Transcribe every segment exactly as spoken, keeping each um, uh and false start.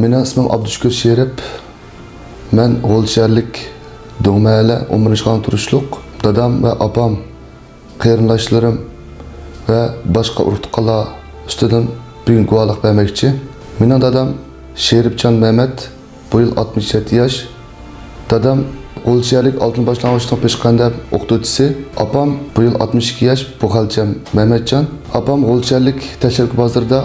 مېنىڭ ئىسمىم ئابدۇشۈكۈر شېرىپ. مەن غۇلجا شەھەرلىك دۆڭمەھەللە ئون بىرىنچى خانا تۇرۇشلۇق. دادام ۋە ئاپام، قېرىنداشلىرىم ۋە باشقا ئۇرۇق-تۇغقانلار ئۈستىدىن بۈگۈن گۇۋاھلىق بەرمەكچى. مېنىڭ دادام شېرىپجان مەمەت، بۇ يىل ئاتمىش يەتتە ياش. دادام غۇلجا شەھەرلىك ئالتىن باشلانغۇچنىڭ پېشقەدەم ئوقۇتقۇچىسى. ئاپام بۇ يىل ئاتمىش ئىككى ياش، بۇخەلچەم مەمەتجان. ئاپام غۇلجا شەھەرلىك تەشرەبكە بازىرىدا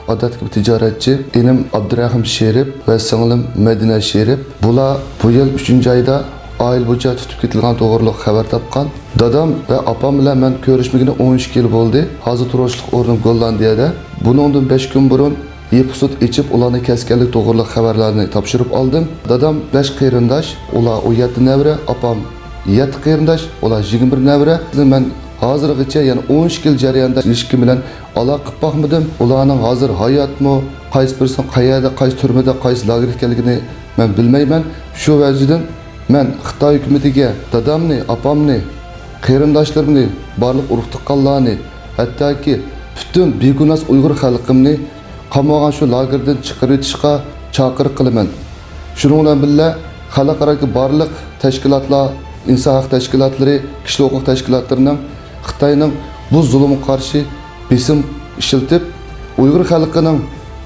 ئادەتتىكى بىر تىجارەتچى. ئىنىم ئابدۇرەھىم شېرىپ ۋە سىڭلىم مەدىنە شېرىپ. بۇلار بۇ يىل ئۈچىنچى ئايدا ئائىلە بويىچە تۇتۇپ كېتىلگەن توغرۇلۇق خەۋەر تاپقان. دادام ۋە ئاپام بىلەن مەن كۆرۈشمىگىلى ئون ئىككى يىل بولدى. ھازىر تۇرۇشلۇق ئورنۇم گوللاندىيەدە. بۇنىڭدىن بەش كۈن بۇرۇن يىپۇق سوت ئېچىپ، ئۇلارنى كەسكەنلىك توغرۇلۇق خەۋەرلەرنى تاپشۇرۇپ ئالدىم. دادام بەش قېرىنداش، ئۇلار ئون يەتتە نەۋرە، ئاپام يەتتە قېرىنداش، ئۇلار يىگىرمە بىر نەۋرە. مەن ھازىرغىچە، يەنى ئون ئىككى يىل جەريانىدا ھېچكىم بىلەن ئالاقە قىلىپ باقمىدىم. ئۇلارنىڭ ھازىر ھاياتمۇ، قايسى بىرسىنىڭ قەيەردە، قايسى تۈرمىدە، قايسى لاگېردا ئىكەنلىكىنى مەن بىلمەيمەن. شۇ ۋەجىدىن مەن خىتاي ھۆكۈمىتىگە دادامنى، ئاپامنى، قېرىنداشلىرىمنى، بارلىق ئۇرۇق-تۇغقانلارنى، ھەتتاكى پۈتۈن بىگۇناھ ئۇيغۇر خەلقىمنى قامالغان شۇ لاگېردىن چىقىرىۋېتىشقا چاقىرىق قىلىمەن. شۇنىڭ بىلەن بىللە، خەلقئارادىكى بارلىق تەشكىلاتلار، ئىنسان ھەق تەشكىلاتلىرى، كىشىلىك ھوقۇق تەشكىلاتلىرىنىڭ خىتاينىڭ بۇ زۇلۇمىغا قارشى بېسىم ئىشلىتىپ، ئۇيغۇر خەلقىنىڭ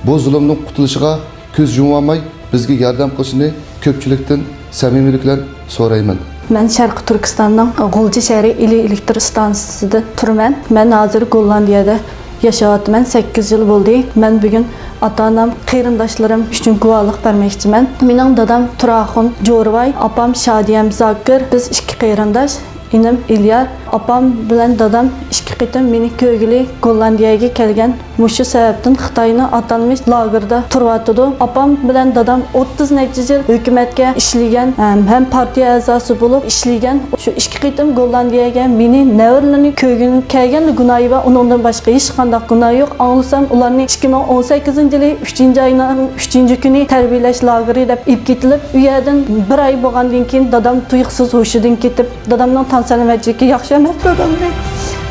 بۇ زۇلۇمدىن قۇتۇلۇشىغا كۆز يۇمۇۋالماي، بىزگە ياردەم قىلىشىنى كۆپچىلىكتىن سەمىمىيلىك بىلەن سورايمەن. مەن شەرقىي تۈركىستاننىڭ غۇلجا شەھىرى ئىلى ئېلېكتر ئىستانسىسىدا تۇرىمەن. مەن ھازىر گوللاندىيەدە ياشاۋاتىمەن. سەككىز يىل بولدى. مەن بۈگۈن ئاتا-ئانام، قېرىنداشلىرىم ئۈچۈن گۇۋاھلىق بەرمەكچىمەن. مېنىڭ دادام تۇراخۇن جورىۋاي، ئاپام شادىيەم زاكىر. بىز ئىككى قېرىنداش. ئىنىم ئىليار، ئاپام بىلەن دادام ئىككى قېتىم مېنى كۆرگىلى گوللاندىيەگە كەلگەن. مۇشۇ سەۋەبتىن خىتاينىڭ ئاتالمىش لاگېرىدا تۇرۇۋاتىدۇ. ئاپام بىلەن دادام ئوتتۇز نەچچە يىل ھۆكۈمەتكە ئىشلىگەن، ھەم، ھەم پارتىيە ئەزاسى بولۇپ ئىشلىگەن. شۇ ئىككى قېتىم گوللاندىيەگە مېنى نەۋرىلىرىنى كۆرگىلى كەلگەنلا گۇناھى بار، ئۇنىڭدىن باشقا ھېچقانداق گۇناھى يوق. ئاڭلىسام، ئۇلارنى ئىككى مىڭ ئون سەككىزىنچى يىلى ئۈچىنچى ئاينىڭ ئۈچىنچى كۈنى تەربىيەلەش لاگېرى دەپ ئېلىپ كېتىلىپ، ئۇ يەردىن بىر ئاي بولغاندىن كېيىن دادام تۇيۇقسىز ھوشىدىن كېتىپ، دادامنىڭ تەن سالامەتلىكى ياخشى ئەمەس. دادامنى،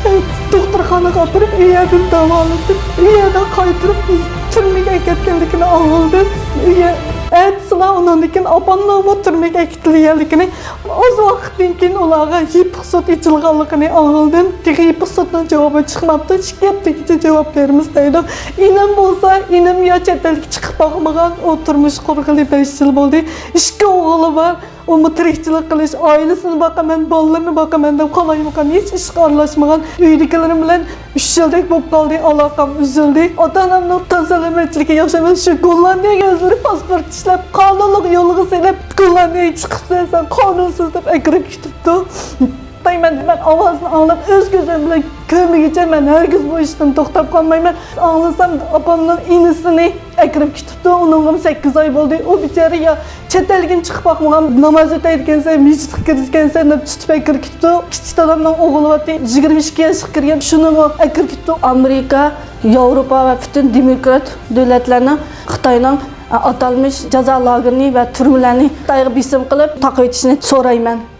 ئە، دوختۇرخانىغا ئاپىرىپ، ئۇ يەردىن داۋالىتىپ، ئۇ يەردىن قايتۇرۇپ تۈرمىگە ئەكەتكەنلىكىنى ئاڭلىدىم. ئۇ يە-، ئەتىسىلا ئۇنىڭدىن كېيىن ئاپامنىڭمۇ تۈرمىگە ئەكېتىلگەنلىكىنى، ئاز ۋاقىتتىن كېيىن ئۇلارغا يىپۇق سوت ئېچىلغانلىقىنى ئاڭلىدىم. تېخى يىپۇق سوتنىڭ جاۋابى چىقماپتۇ. ئىككى ھەپتىگىچە جاۋاب بېرىمىز دەيدۇ. ئىنىم بولسا، ئىنىم يا چەت ئەلگە چىقىپ باقمىغان، ئۇ تۇرمۇش قۇرغىلى بەش يىل بولدى. ئىككى ئوغلى بار. ئۇمۇ تىرىكچىلىك قىلىش، ئائىلىسىنى باقىمەن، بالىلىرىنى باقىمەن دەپ قالايمىقان، ھېچ ئىشقا ئارىلاشمىغان. ئۆيدىكىلىرىم بىلەن ئۈچ يىلدەك بولۇپ قالدى، ئالاقەم ئۈزۈلدى. ئاتا-ئانامنىڭ تەن سالامەتلىكى ياخشى ئەمەس، شۇ گوللاندىيەگە ئۆزلىرى پاسپورت ئىشلەپ، قانۇنلۇق يولغا سېلىپ، گوللاندىيەگە چىقىپسەن، سەن قانۇنسىز دەپ ئەكىرىپ كېتىپتۇ. خىتاي مەن، مەن ئاۋازىنى ئاڭلاپ، ئۆز كۆزۈم بىلەن كۆرمىگۈچە مەن ھەرگىز بۇ ئىشتىن توختاپ قالمايمەن. ئاڭلىسام، ئاپامنىڭ ئىنىسىنى ئەكىرىپ كېتىپتۇ. ئۇنىڭغىمۇ سەككىز ئاي بولدى. ئۇ بىچارە يا چەت ئەلگىمۇ چىقىپ باقمىغان، ناماز ئۆتەيدىكەنسەن، مەسچىتكە كىرىدىكەنسەن دەپ تۇتۇپ ئەكىرىپ كېتىپتۇ. كىچىك دادامنىڭ ئوغلى بارتى، يىگىرمە ئىككى ياشقا كىرگەن، شۇنىمۇ ئەكىرىپ كېتىپتۇ. ئامېرىكا، ياۋروپا ۋە پۈتۈن دېموكرات دۆلەتلەرنىڭ خىتاينىڭ ئاتالمىش جازا لاگېرىنى ۋە تۈرمىلەرنى خىتايغا بېسىم قىلىپ تاقىۋېتىشىنى سورايمەن.